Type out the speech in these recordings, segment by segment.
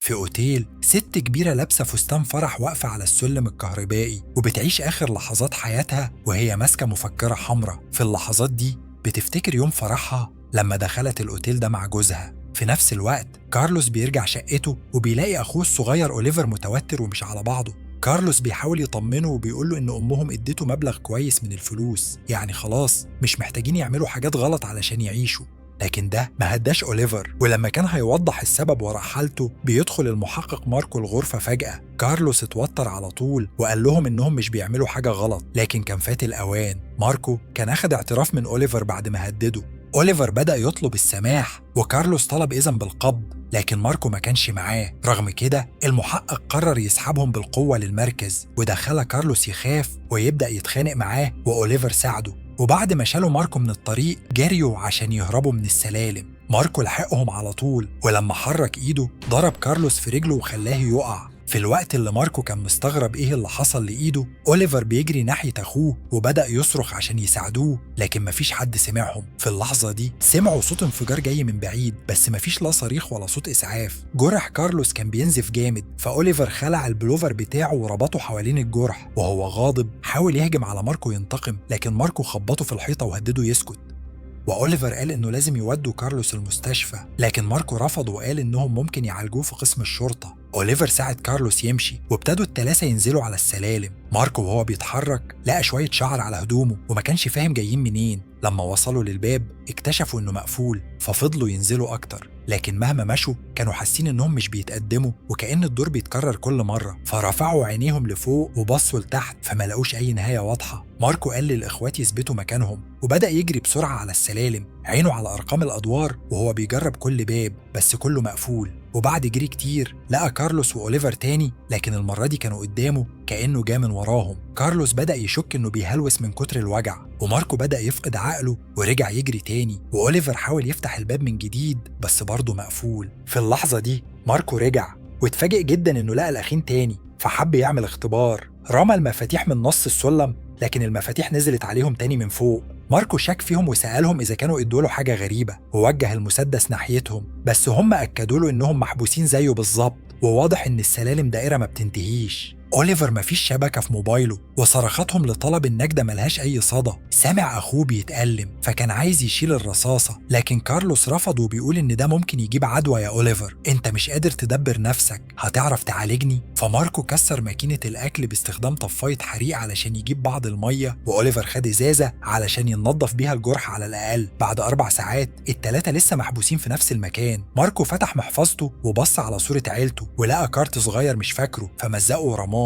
في أوتيل، ست كبيرة لابسة فستان فرح واقفة على السلم الكهربائي وبتعيش آخر لحظات حياتها وهي ماسكة مفكرة حمراء. في اللحظات دي بتفتكر يوم فرحها لما دخلت الأوتيل ده مع جوزها. في نفس الوقت كارلوس بيرجع شقته وبيلاقي أخوه الصغير أوليفر متوتر ومش على بعضه. كارلوس بيحاول يطمنه وبيقوله إن أمهم اديته مبلغ كويس من الفلوس، يعني خلاص مش محتاجين يعملوا حاجات غلط علشان يعيشوا. لكن ده ما هداش أوليفر، ولما كان هيوضح السبب وراء حالته بيدخل المحقق ماركو الغرفة فجأة. كارلوس اتوتر على طول وقال لهم إنهم مش بيعملوا حاجة غلط، لكن كان فات الأوان. ماركو كان أخد اعتراف من أوليفر بعد ما هدده. أوليفر بدأ يطلب السماح وكارلوس طلب إذن بالقبض، لكن ماركو ما كانش معاه. رغم كده المحقق قرر يسحبهم بالقوة للمركز، وده خلى كارلوس يخاف ويبدأ يتخانق معاه، وأوليفر ساعده. وبعد ما شالوا ماركو من الطريق جريوا عشان يهربوا من السلالم. ماركو لحقهم على طول، ولما حرك إيده ضرب كارلوس في رجله وخلاه يقع. في الوقت اللي ماركو كان مستغرب إيه اللي حصل لإيده، أوليفر بيجري ناحية أخوه وبدأ يصرخ عشان يساعدوه، لكن مفيش حد سمعهم. في اللحظة دي سمعوا صوت انفجار جاي من بعيد، بس مفيش لا صريخ ولا صوت إسعاف. جرح كارلوس كان بينزف جامد، فأوليفر خلع البلوفر بتاعه وربطه حوالين الجرح، وهو غاضب حاول يهجم على ماركو ينتقم، لكن ماركو خبطه في الحيطة وهدده يسكت. وأوليفر قال إنه لازم يودوا كارلوس المستشفى، لكن ماركو رفض وقال إنهم ممكن يعالجوه في قسم الشرطة. أوليفر ساعد كارلوس يمشي، وابتدوا التلاتة ينزلوا على السلالم. ماركو وهو بيتحرك لقى شوية شعر على هدومه وما كانش فاهم جايين منين. لما وصلوا للباب اكتشفوا إنه مقفول، ففضلوا ينزلوا أكتر، لكن مهما مشوا كانوا حاسين إنهم مش بيتقدموا وكأن الدور بيتكرر كل مرة. فرفعوا عينيهم لفوق وبصوا لتحت فما لقوش أي نهاية واضحة. ماركو قال للإخوات يثبتوا مكانهم وبدأ يجري بسرعة على السلالم، عينه على أرقام الأدوار وهو بيجرب كل باب، بس كله مقفول. وبعد جري كتير لقى كارلوس وأوليفر تاني، لكن المرة دي كانوا قدامه كأنه جا من وراهم. كارلوس بدأ يشك إنه بيهلوس من كتر الوجع، وماركو بدأ يفقد عقله ورجع يجري تاني، وأوليفر حاول يفتح الباب من جديد بس برضه مقفول. في اللحظة دي ماركو رجع واتفاجئ جدا إنه لقى الأخين تاني، فحب يعمل اختبار. رمى المفاتيح من نص السلم، لكن المفاتيح نزلت عليهم تاني من فوق. ماركو شك فيهم وسألهم إذا كانوا ادوا له حاجة غريبة، ووجه المسدس ناحيتهم، بس هم أكدوا له إنهم محبوسين زيه بالظبط، وواضح إن السلالم دائرة ما بتنتهيش. أوليفر مفيش شبكة في موبايله، وصرخاتهم لطلب النجدة ملهاش أي صدى. سمع أخوه بيتألم فكان عايز يشيل الرصاصة، لكن كارلوس رفض وبيقول إن ده ممكن يجيب عدوى يا أوليفر، أنت مش قادر تدبر نفسك، هتعرف تعالجني؟ فماركو كسر ماكينة الأكل باستخدام طفاية حريق علشان يجيب بعض المية، وأوليفر خد إزازة علشان ينظف بيها الجرح على الأقل. بعد 4 ساعات التلاتة لسه محبوسين في نفس المكان. ماركو فتح محفظته وبص على صورة عيلته ولقى كارت صغير مش فاكره، فمزقه ورماه.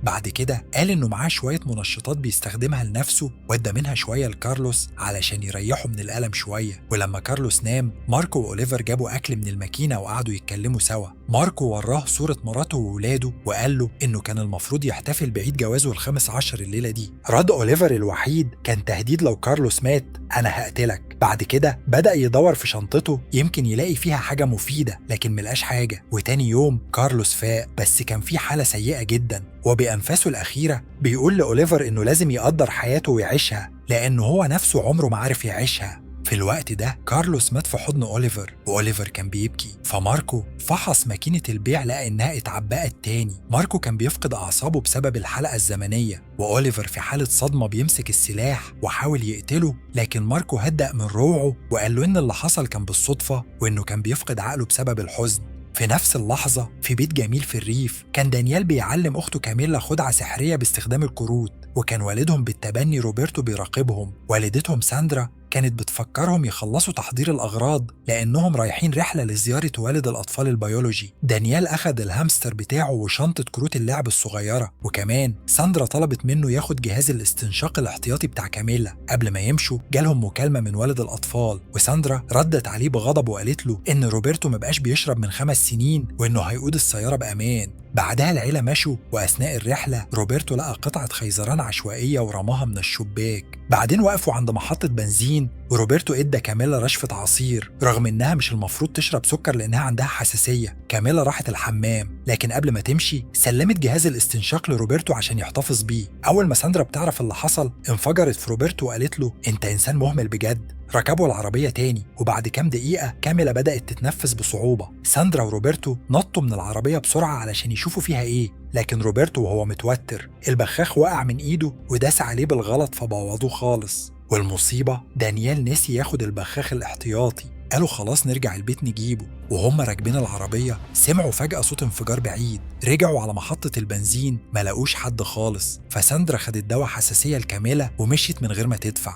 بعد كده قال إنه معاه شوية منشطات بيستخدمها لنفسه، وادى منها شوية لكارلوس علشان يريحه من الألم شوية. ولما كارلوس نام، ماركو وأوليفر جابوا أكل من الماكينة وقعدوا يتكلموا سوا. ماركو وراه صورة مراته وولاده وقال له إنه كان المفروض يحتفل بعيد جوازه ال15 الليلة دي. رد أوليفر الوحيد كان تهديد، لو كارلوس مات أنا هقتلك. بعد كده بدأ يدور في شنطته يمكن يلاقي فيها حاجة مفيدة، لكن ملقاش حاجة. وتاني يوم كارلوس فاق، بس كان في حالة سيئة جدا، وبأنفاسه الأخيرة بيقول لأوليفر إنه لازم يقدر حياته ويعيشها، لأنه هو نفسه عمره ما عرف يعيشها. في الوقت ده كارلوس مات في حضن أوليفر، وأوليفر كان بيبكي. فماركو فحص ماكينة البيع لقى إنها اتعبأت تاني. ماركو كان بيفقد أعصابه بسبب الحلقة الزمنية، وأوليفر في حالة صدمة بيمسك السلاح وحاول يقتله، لكن ماركو هدأ من روعه وقال له إن اللي حصل كان بالصدفة وإنه كان بيفقد عقله بسبب الحزن. في نفس اللحظة في بيت جميل في الريف كان دانيال بيعلم أخته كاميلا خدعة سحرية باستخدام الكروت، وكان والدهم بالتبني روبرتو بيراقبهم. والدتهم ساندرا كانت بتفكرهم يخلصوا تحضير الأغراض لأنهم رايحين رحلة لزيارة والد الأطفال البيولوجي. دانيال أخذ الهامستر بتاعه وشنطة كروت اللعب الصغيرة، وكمان ساندرا طلبت منه ياخد جهاز الاستنشاق الاحتياطي بتاع كاميلا. قبل ما يمشوا جالهم مكالمة من والد الأطفال، وساندرا ردت عليه بغضب وقالت له إن روبرتو مبقاش بيشرب من 5 سنين وإنه هيقود السيارة بأمان. بعدها العيلة مشوا، وأثناء الرحلة روبرتو لقى قطعة خيزران عشوائية ورماها من الشباك. بعدين وقفوا عند محطة بنزين، وروبرتو ادى كاميلا رشفة عصير رغم انها مش المفروض تشرب سكر لانها عندها حساسية. كاميلا راحت الحمام، لكن قبل ما تمشي سلمت جهاز الاستنشاق لروبرتو عشان يحتفظ بيه. اول ما ساندرا بتعرف اللي حصل انفجرت في روبرتو وقالت له انت انسان مهمل بجد. ركبوا العربية تاني، وبعد كام دقيقة كاميلا بدأت تتنفس بصعوبة. ساندرا وروبرتو نطوا من العربية بسرعة علشان يشوفوا فيها إيه، لكن روبرتو وهو متوتر البخاخ وقع من إيده وداس عليه بالغلط فبوظوه خالص. والمصيبة دانيال نسي ياخد البخاخ الاحتياطي، قالوا خلاص نرجع البيت نجيبه. وهم راكبين العربية سمعوا فجأة صوت انفجار بعيد، رجعوا على محطة البنزين ما لقوش حد خالص. فساندرا خدت دواء حساسية لكاميلا ومشيت من غير ما تدفع.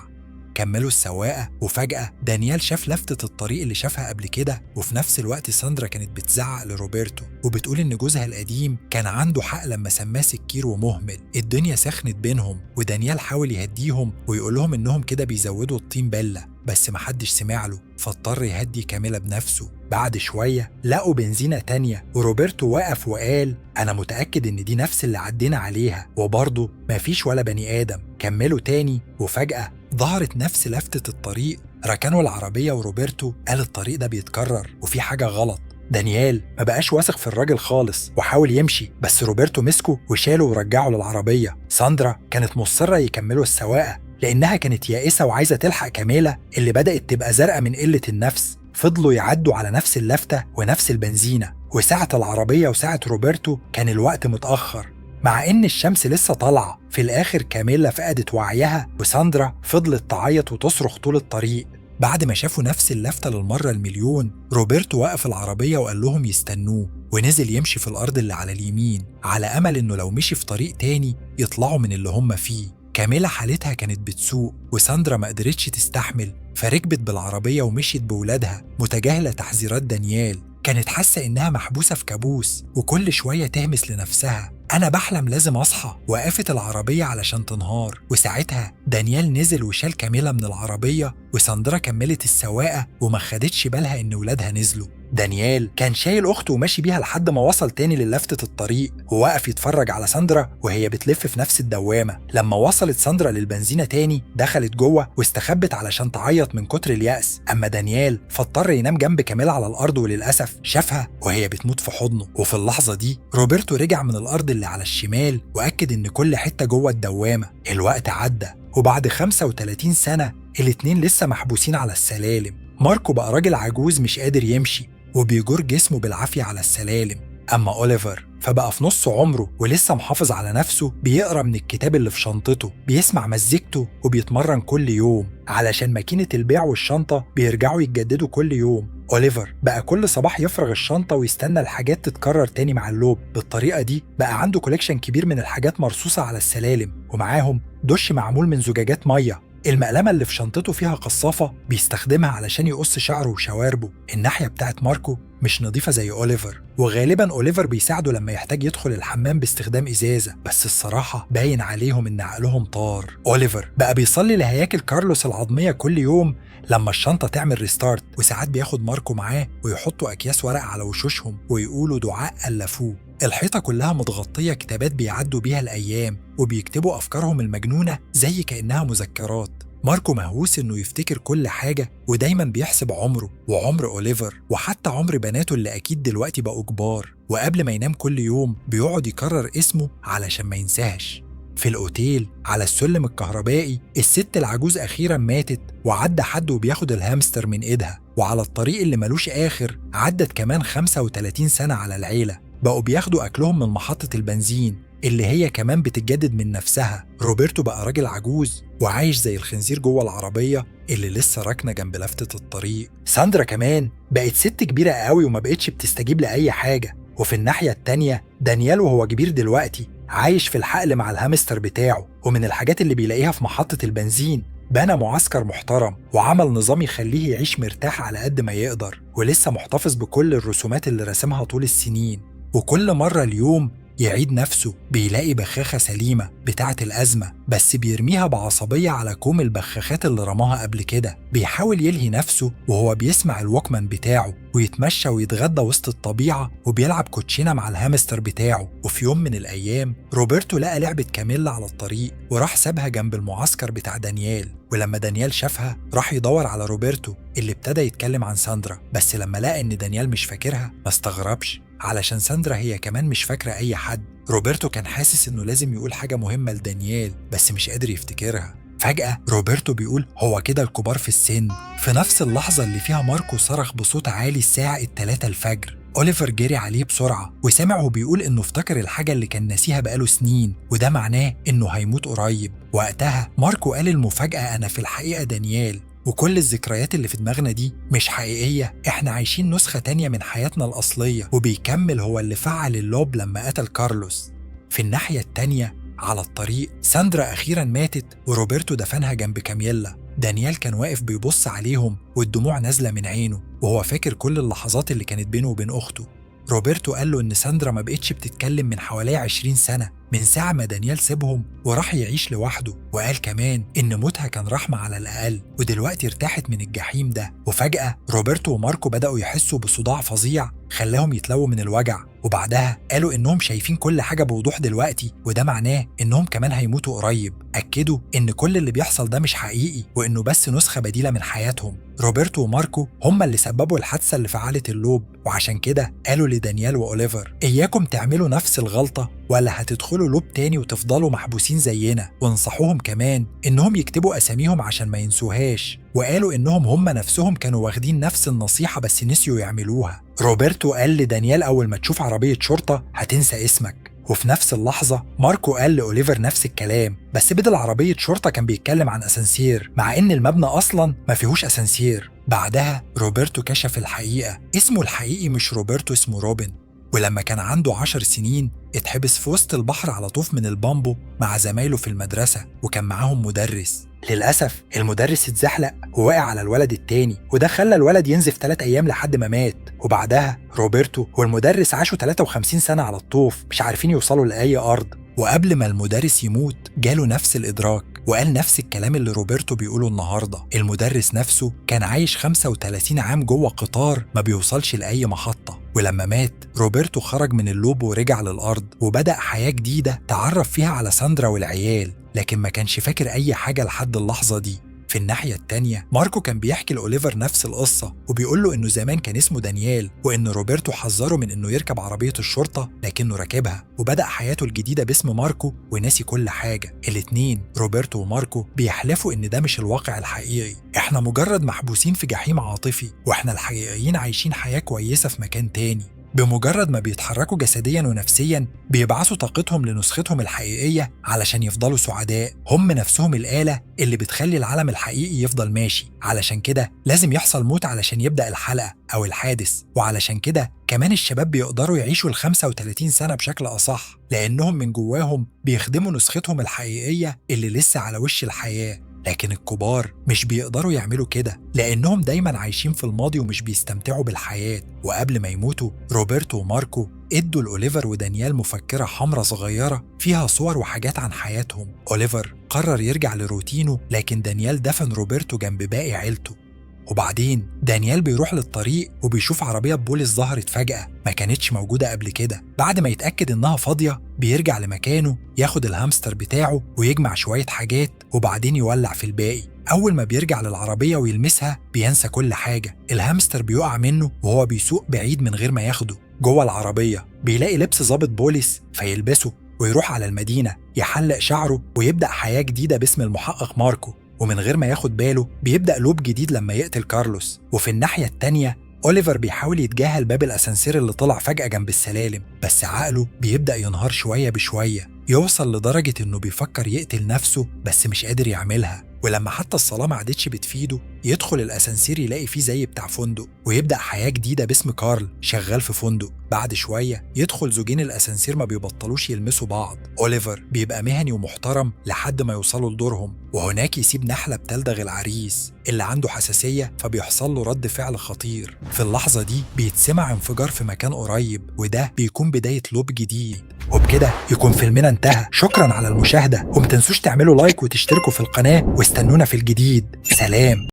كملوا السواقة، وفجأة دانيال شاف لفتة الطريق اللي شافها قبل كده، وفي نفس الوقت ساندرا كانت بتزعق لروبرتو وبتقول إن جوزها القديم كان عنده حق لما سماه سكير ومهمل. الدنيا سخنت بينهم، ودانيال حاول يهديهم ويقول لهم إنهم كده بيزودوا الطين بلة، بس محدش سمع له، فاضطر يهدي كاميلا بنفسه. بعد شوية لقوا بنزينة تانية، وروبرتو وقف وقال أنا متأكد إن دي نفس اللي عدينا عليها، وبرضه مفيش ولا بني آدم. كملوا تاني، وفجأة ظهرت نفس لفتة الطريق. ركنوا العربية وروبرتو قال الطريق ده بيتكرر وفي حاجة غلط. دانيال ما بقاش واثق في الراجل خالص وحاول يمشي، بس روبرتو مسكه وشاله ورجعه للعربية. ساندرا كانت مصرة يكملوا السواقة لأنها كانت يائسة وعايزة تلحق كاميلا اللي بدأت تبقى زرقاء من قلة النفس. فضلوا يعدوا على نفس اللفتة ونفس البنزينة، وساعة العربية وساعة روبرتو كان الوقت متأخر مع إن الشمس لسه طالعة. في الآخر كاميلا فقدت وعيها، وساندرا فضلت تعيط وتصرخ طول الطريق. بعد ما شافوا نفس اللفتة للمرة المليون، روبرتو وقف العربية وقال لهم يستنوه، ونزل يمشي في الأرض اللي على اليمين على أمل إنه لو مشي في طريق تاني يطلعوا من اللي هم فيه. كاميلا حالتها كانت بتسوء، وساندرا ما قدرتش تستحمل، فركبت بالعربية ومشيت بولادها متجاهلة تحذيرات دانيال. كانت حاسة إنها محبوسة في كابوس، وكل شوية تهمس لنفسها أنا بحلم لازم أصحى. وقفت العربية علشان تنهار، وساعتها دانيال نزل وشال كاميلا من العربية، وساندرا كملت السواقة وما خدتش بالها إن ولادها نزلوا. دانيال كان شايل أخته وماشي بيها لحد ما وصل تاني للفتة الطريق، ووقف يتفرج على ساندرا وهي بتلف في نفس الدوامة. لما وصلت ساندرا للبنزينة تاني دخلت جوه واستخبت علشان تعيط من كتر اليأس. أما دانيال فاضطر ينام جنب كاميلا على الأرض، وللأسف شافها وهي بتموت في حضنه. وفي اللحظة دي روبرتو رجع من الأرض اللي على الشمال وأكد إن كل حتة جوه الدوامة. الوقت عدى، وبعد 35 سنة الاتنين لسه محبوسين على السلالم. ماركو بقى راجل عجوز مش قادر يمشي وبيجر جسمه بالعافية على السلالم. أما أوليفر فبقى في نص عمره ولسه محافظ على نفسه، بيقرأ من الكتاب اللي في شنطته، بيسمع مزيكته، وبيتمرن كل يوم علشان ماكينة البيع والشنطة بيرجعوا يتجددوا كل يوم. أوليفر بقى كل صباح يفرغ الشنطة ويستنى الحاجات تتكرر تاني مع اللوب. بالطريقة دي بقى عنده collection كبير من الحاجات مرصوصة على السلالم، ومعاهم دش معمول من زجاجات مية. المقلمة اللي في شنطته فيها قصافة بيستخدمها علشان يقص شعره وشواربه. الناحية بتاعت ماركو مش نظيفة زي أوليفر، وغالبا أوليفر بيساعده لما يحتاج يدخل الحمام باستخدام إزازة، بس الصراحة باين عليهم إن عقلهم طار. أوليفر بقى بيصلي لهياكل كارلوس العظمية كل يوم لما الشنطة تعمل restart، وساعات بياخد ماركو معاه ويحطوا أكياس ورق على وشوشهم ويقولوا دعاء ألفوه. الحيطة كلها متغطية كتابات بيعدوا بيها الأيام وبيكتبوا أفكارهم المجنونة زي كأنها مذكرات. ماركو مهووس إنه يفتكر كل حاجة، ودايما بيحسب عمره وعمر أوليفر وحتى عمر بناته اللي أكيد دلوقتي بقوا كبار. وقبل ما ينام كل يوم بيقعد يكرر اسمه علشان ما ينساهش. في الأوتيل على السلم الكهربائي الست العجوز أخيرا ماتت، وعدى حد وبياخد الهامستر من إيدها. وعلى الطريق اللي ملوش آخر عدت كمان 35 سنة على العيلة، بقوا بياخدوا أكلهم من محطة البنزين اللي هي كمان بتتجدد من نفسها. روبرتو بقى راجل عجوز وعايش زي الخنزير جوه العربية اللي لسه راكنة جنب لفتة الطريق. ساندرا كمان بقت ست كبيرة قوي وما بقتش بتستجيب لأي حاجة. وفي الناحية التانية دانيال وهو كبير دلوقتي عايش في الحقل مع الهامستر بتاعه، ومن الحاجات اللي بيلاقيها في محطة البنزين بنى معسكر محترم وعمل نظام يخليه يعيش مرتاح على قد ما يقدر، ولسه محتفظ بكل الرسومات اللي رسمها طول السنين. وكل مرة اليوم يعيد نفسه بيلاقي بخاخة سليمة بتاعة الأزمة، بس بيرميها بعصبية على كوم البخاخات اللي رماها قبل كده. بيحاول يلهي نفسه وهو بيسمع ال Walkman بتاعه ويتمشى ويتغدى وسط الطبيعة وبيلعب كوتشينة مع الهامستر بتاعه. وفي يوم من الأيام روبرتو لقى لعبة كاميلا على الطريق وراح سابها جنب المعسكر بتاع دانيال. ولما دانيال شافها راح يدور على روبرتو اللي ابتدى يتكلم عن ساندرا، بس لما لقى إن دانيال مش فاكرها ما استغربش علشان ساندرا هي كمان مش فاكرة أي حد. روبرتو كان حاسس إنه لازم يقول حاجة مهمة لدانيال بس مش قادر يفتكرها، فجأة روبرتو بيقول هو كده الكبار في السن. في نفس اللحظة اللي فيها ماركو صرخ بصوت عالي الساعة 3 الفجر، أوليفر جري عليه بسرعة وسمعه بيقول إنه افتكر الحاجة اللي كان ناسيها بقاله سنين، وده معناه إنه هيموت قريب. وقتها ماركو قال المفاجأة، أنا في الحقيقة دانيال، وكل الذكريات اللي في دماغنا دي مش حقيقية، احنا عايشين نسخة تانية من حياتنا الأصلية. وبيكمل هو اللي فعل ال loop لما قتل كارلوس. في الناحية التانية على الطريق، ساندرا أخيرا ماتت وروبرتو دفنها جنب كاميلا. دانيال كان واقف بيبص عليهم والدموع نازلة من عينه، وهو فاكر كل اللحظات اللي كانت بينه وبين أخته. روبرتو قال له إن ساندرا ما بقتش بتتكلم من حوالي 20 سنة، من ساعة ما دانيال سيبهم وراح يعيش لوحده، وقال كمان إن موتها كان رحمة على الأقل، ودلوقتي ارتاحت من الجحيم ده. وفجأة روبرتو وماركو بدأوا يحسوا بصداع فظيع خلاهم يتلووا من الوجع، وبعدها قالوا إنهم شايفين كل حاجة بوضوح دلوقتي، وده معناه إنهم كمان هيموتوا قريب. أكدوا إن كل اللي بيحصل ده مش حقيقي، وإنه بس نسخة بديلة من حياتهم. روبرتو وماركو هما اللي سببوا الحادثة اللي فعلت ال loop، وعشان كده قالوا لدانيال وأوليفر إياكم تعملوا نفس الغلطة ولا هتدخلوا loop تاني وتفضلوا محبوسين زينا. وانصحوهم كمان إنهم يكتبوا أساميهم عشان ما ينسوهاش، وقالوا إنهم هم نفسهم كانوا واخدين نفس النصيحة بس نسيوا يعملوها. روبرتو قال لدانيال أول ما تشوف عربية شرطة هتنسى اسمك. وفي نفس اللحظة ماركو قال لأوليفر نفس الكلام، بس بدل عربية شرطة كان بيتكلم عن أسانسير، مع إن المبنى أصلا ما فيهوش أسانسير. بعدها روبرتو كشف الحقيقة، اسمه الحقيقي مش روبرتو، اسمه روبن. ولما كان عنده 10 سنين اتحبس في وسط البحر على طوف من البامبو مع زمايله في المدرسة، وكان معاهم مدرس. للأسف المدرس اتزحلق ووقع على الولد التاني، وده خلى الولد ينزف 3 أيام لحد ما مات. وبعدها روبرتو والمدرس عاشوا 53 سنة على الطوف مش عارفين يوصلوا لأي أرض. وقبل ما المدرس يموت جاله نفس الإدراك وقال نفس الكلام اللي روبرتو بيقوله النهاردة. المدرس نفسه كان عايش 35 عام جوه قطار ما بيوصلش لأي محطة، ولما مات روبرتو خرج من ال loop ورجع للأرض وبدأ حياة جديدة تعرف فيها على ساندرا والعيال، لكن ما كانش فاكر أي حاجة لحد اللحظة دي. في الناحية التانية ماركو كان بيحكي لأوليفر نفس القصة، وبيقول له إنه زمان كان اسمه دانيال، وإن روبرتو حذره من إنه يركب عربية الشرطة لكنه راكبها، وبدأ حياته الجديدة باسم ماركو وناسي كل حاجة. الاتنين روبرتو وماركو بيحلفوا إن ده مش الواقع الحقيقي، إحنا مجرد محبوسين في جحيم عاطفي، وإحنا الحقيقيين عايشين حياة كويسة في مكان تاني. بمجرد ما بيتحركوا جسديا ونفسيا بيبعثوا طاقتهم لنسختهم الحقيقية علشان يفضلوا سعداء. هم نفسهم الآلة اللي بتخلي العالم الحقيقي يفضل ماشي، علشان كده لازم يحصل موت علشان يبدأ الحلقة أو الحادث. وعلشان كده كمان الشباب بيقدروا يعيشوا ال 35 سنة بشكل أصح، لأنهم من جواهم بيخدموا نسختهم الحقيقية اللي لسه على وش الحياة. لكن الكبار مش بيقدروا يعملوا كده لأنهم دايما عايشين في الماضي ومش بيستمتعوا بالحياة. وقبل ما يموتوا روبرتو وماركو ادوا لأوليفر ودانيال مفكرة حمراء صغيرة فيها صور وحاجات عن حياتهم. أوليفر قرر يرجع لروتينه، لكن دانيال دفن روبرتو جنب باقي عيلته. وبعدين دانيال بيروح للطريق وبيشوف عربية بوليس ظهرت فجأة ما كانتش موجودة قبل كده. بعد ما يتأكد إنها فاضية بيرجع لمكانه، ياخد الهامستر بتاعه ويجمع شوية حاجات وبعدين يولع في الباقي. أول ما بيرجع للعربية ويلمسها بينسى كل حاجة. الهامستر بيقع منه وهو بيسوق بعيد من غير ما ياخده. جوه العربية بيلاقي لبس ضابط بوليس فيلبسه ويروح على المدينة يحلق شعره ويبدأ حياة جديدة باسم المحقق ماركو. ومن غير ما ياخد باله بيبدأ loop جديد لما يقتل كارلوس. وفي الناحية التانية أوليفر بيحاول يتجاهل باب الأسانسير اللي طلع فجأة جنب السلالم، بس عقله بيبدأ ينهار شوية بشوية، يوصل لدرجة إنه بيفكر يقتل نفسه بس مش قادر يعملها. ولما حتى الصلاة ما عادتش بتفيده يدخل الأسانسير يلاقي فيه زي بتاع فندق، ويبدأ حياة جديدة باسم كارل شغال في فندق. بعد شوية يدخل زوجين الأسانسير ما بيبطلوش يلمسوا بعض. أوليفر بيبقى مهني ومحترم لحد ما يوصلوا لدورهم، وهناك يسيب نحلة بتلدغ العريس اللي عنده حساسية فبيحصل له رد فعل خطير. في اللحظة دي بيتسمع انفجار في مكان قريب، وده بيكون بداية loop جديد. وبكده يكون فيلمنا انتهى. شكرا على المشاهدة، ومتنسوش تعملوا like وتشتركوا في القناة، واستنونا في الجديد. سلام.